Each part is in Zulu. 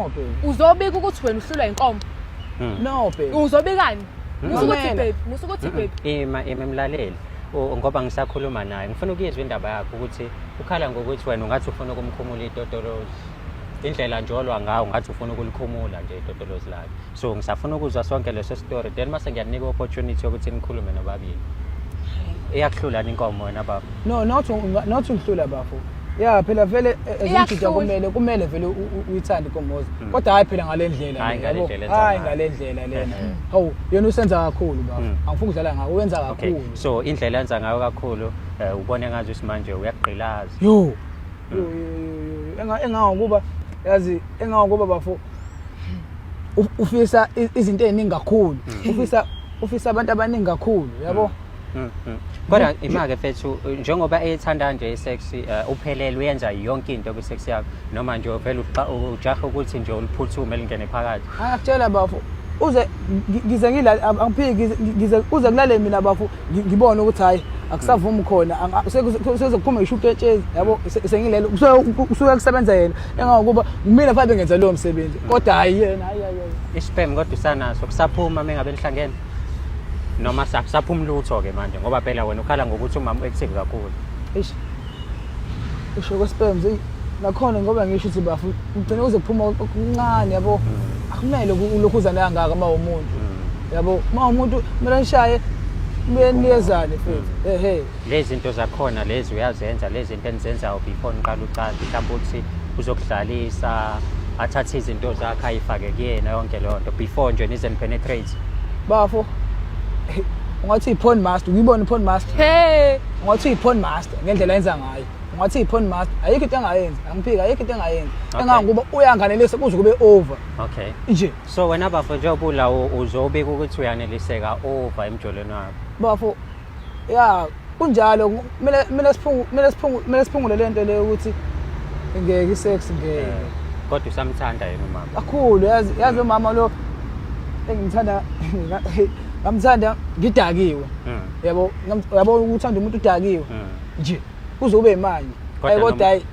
No baby. Uzobika ukuthi wena uhlulwa inkomo. No baby. Uzobikani? Musukuthi Mamela. baby, musukuthi baby. Ima, ima mlaleli. Ngoba ngisakhuluma naye ngifuna ukuyizwa indaba yakho ukuthi ukhala ngokuthi wena ungathi ufuna ukumkhumula itotolozi. Indlela nje olwa ngawo ngathi ufuna ukulikhumula nje itotolozi lakhe. So ngisafuna ukuzwa sonke leso story, then mase ngiyanika opportunity yokuthi nikhulume nobabili. Iyakuhlula inkomo wena baba? No, not ungihlula bafo. Ya phela vele ezimjida. Iyakuhlula. Kumele vele uyithande inkomozi. Kodwa hayi phela ngale ndlela Hhayi le, ngale yabo. ndlela enza Hayi ngayo. ngale ndlela lena. Hawu, yena usenza kakhulu bafo. Angifuni ukudlala ngawo, uwenza kakhulu. So indlela enza ngayo kakhulu, ubone ngathi usimanje uyakugqilaza. Yo. Yo yo yo yo. Engangokuba yazi, engangokuba bafo ufisa izinto eziningi kakhulu. Ufisa abantu abaningi kakhulu, yabo? Kodwa imake fethu, njengoba eyithanda nje isex, uphelele uyenza yonke into kwi-sex yakho, noma nje vele ujahe ukuthi nje uliphuthume lingene phakathi? Angakutshela bafo, uze ngize ngilale, angiphiki, ngize uze kulale mina bafo, ngibone ukuthi hayi, akusavumi khona, sekuze kuphume ngisho uketshezi, yabo, sengilele kusuke kusebenza yena, engangokuba mina fanele ngenza lowo msebenzi, kodwa hayi yena, hayi hayi hayi. Isperm kodwa usanaso, kusaphuma mengabe nihlangene, noma saphuma lutho-ke manje, ngoba phela wena ukhala ngokuthi umama u-active kakhulu? Eish, usho kwesperms, eyi nakhona ngoba ngisho ukuthi bafo ugcine kuze kuphuma okuncane, yabo. Akumele ulokhu uzane kangaka uma umuntu, yabo, uma umuntu kumele nishaye kumele niyezane futhi, ehe. Lezi zinto zakhona lezi uyazenza, lezi zinto enizenzayo before niqala ucansi, mhlawumbe uthi uzokudlalisa, athathe izinto zakhe ayifake kuyena, yonke leyo nto before nje nize nipenetrate? Bafo, ungathi i-porn master, uyibona i-porn master? Hey. Ungathi i-porn master ngendlela yenza ngayo, ungathi i-porn master, ayikho into engayenzi, angiphiki, ayikho into engayenzi. Engangokuba uyanganelisa kuze kube over nje. So wena bafo, njengoba ulawo, uzobika ukuthi uyaneliseka over emjolweni wakho? Bafo, ya, kunjalo, kumele siphungule lento leyo ukuthi ngeke isex, ngeke. Kodwa usamthanda yena umama? Kakhulu, yazi, umama lo engimthanda, ngamthanda ngidakiwe. Yabo, yabo, uthanda umuntu udakiwe nje kuze ube manje. Kodwa Hayi, kodwa hayi.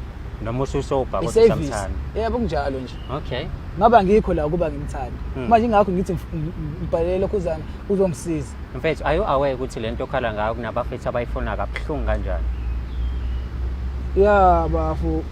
Noma ususober kodwa I-service. usamthanda? Yebo, kunjalo nje. Ngaba ngikho la ukuba ngimthanda. Manje ingakho ngithi ngibhalele lokhuzana uzongisiza. Mfethu, are you aware ukuthi lento okhala ngayo kunabafethu abayifuna kabuhlungu kanjani? Ya bafo.